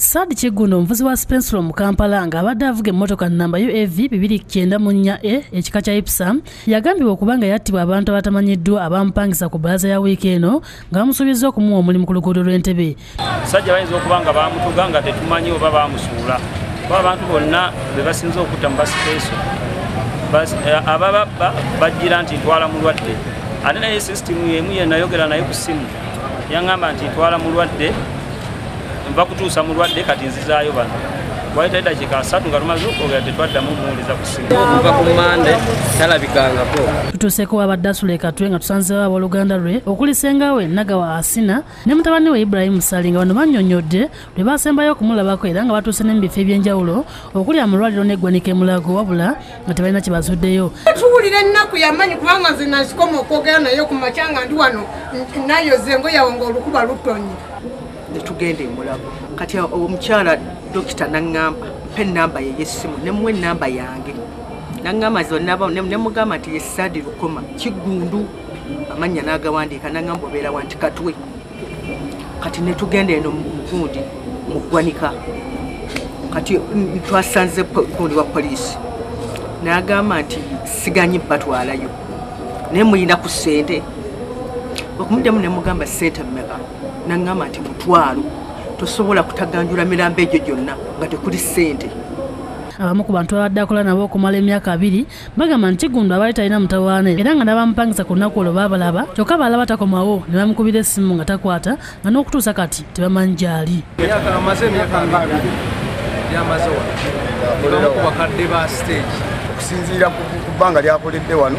Saad Kiggundu, omuvuzi wa Spencer mu Kampala ng'abadde avuga emmotoka nnamba UAV 294A ekika kya Ipsum, yagambibwa okuba nga yattibwa abantu abatamanyiddwa abamupangisa ku bbalaza ya wiiki eno nga bamusuubizza okumuwa omulimu ku luguudo lw'Entebbe. Omusajja bayinza okuba nga bamutuga nga tetumanyi oba bamusuula, kuba abantu bonna be basinze okutta mu basipeeso abababba bajjira nti ntwala mulwadde, ate naye sisitimu emu ye nayogera naye ku ssimu yaŋŋamba nti ntwala mulwadde, nva kutuusa mulwadde kati nzizaayo bano. Wayita eddakiika 3 nga tumaze okwogera tetwaddamu muwuliza ku ssimu. Okuva ku Mmande talabikangako. Tutuuseeko abadde asula e Katwe nga tusanzeewo abooluganda lwe okuli ssenga we Nagawa Asina ne mutabani we Ibrahim Ssali nga bano bannyonnyodde lwe baasembayo okumulabako era nga batuuse ne mu bifo eby'enjawulo okuli amalwaliro n'eggwanika e Mulago, wabula nga tebalina kye bazuddeyo. Tuwulira ennaku y'amaanyi kubanga nze nasikoma okwogera naye ku makya nga ndi wano nayoza engoye awo ng'olukuba lutonye. Netugenda e Mulago. Kati omukyala dokita n'aŋŋamba mpa ennamba ye y'essimu, ne muwa ennamba yange. N'aŋŋamba zonna ne mugamba nti ye Saadi Lukoma Kiggundu, amannya n'agawandiika, n'aŋŋamba obeera wa nti Katwe. Kati ne tugenda eno mugundi mu ggwanika. Kati twasanze gundi wa poliisi n'agamba nti siganyi batwalayo naye mulina ku ssente. Okumuddamu ne mugamba ssente mmeka, n'aŋŋamba nti 5,000. Tosobola kutaganjula mirambo egyo gyonna nga tekuli ssente. Abamu ku bantu abadde akola nabo okumala emyaka 2 bagamba nti Kiggundu abadde talina mutawaana era nga n'abamupangisa ku lunaku olwo baabalaba, kyokka baalaba takomawo ne bamukubira essimu nga takwata, nga n'okutuusa kati tebamanyi gy'ali. Amaze emyaka 2 gy'amaze wano, bamu ku bakadde ba stage. Okusinziira ku bbanga lyakoledde wano,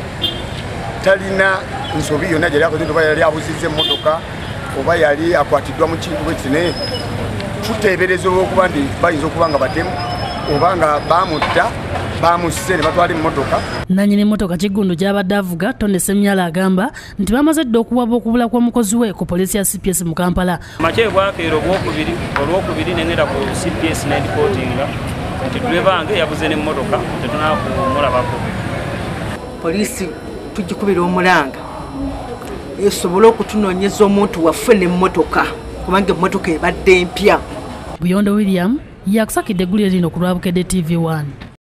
talina nsobi yonna gyali akoze, oba yali abuzizza emmotoka oba yali akwatiddwa mu kintu bwe kiti, tuteebereza olw'okuba nti bayinza okuba nga batemu oba nga bamutta bamusse ne batwala emmotoka. Nannyini emmotoka Kiggundu gy'abadde avuga Tony Ssemyalo agamba nti bamaze dda okuwaba okubula kw'omukozi we ku poliisi ya CPS mu Kampala. Makya bwakeera olwokubiri ne ngenda ku CPS ne ndipootinga nti ddereeva wange yabuze n'emmotoka tetunakumulabako. Poliisi tugikubira omulanga esobole okutunoonyeza omuntu waffe n'emmotoka, kubanga emmotoka ebadde mpya. Buyondo William yakusakidde eggulire lino ku lwa Bukedde TV 1.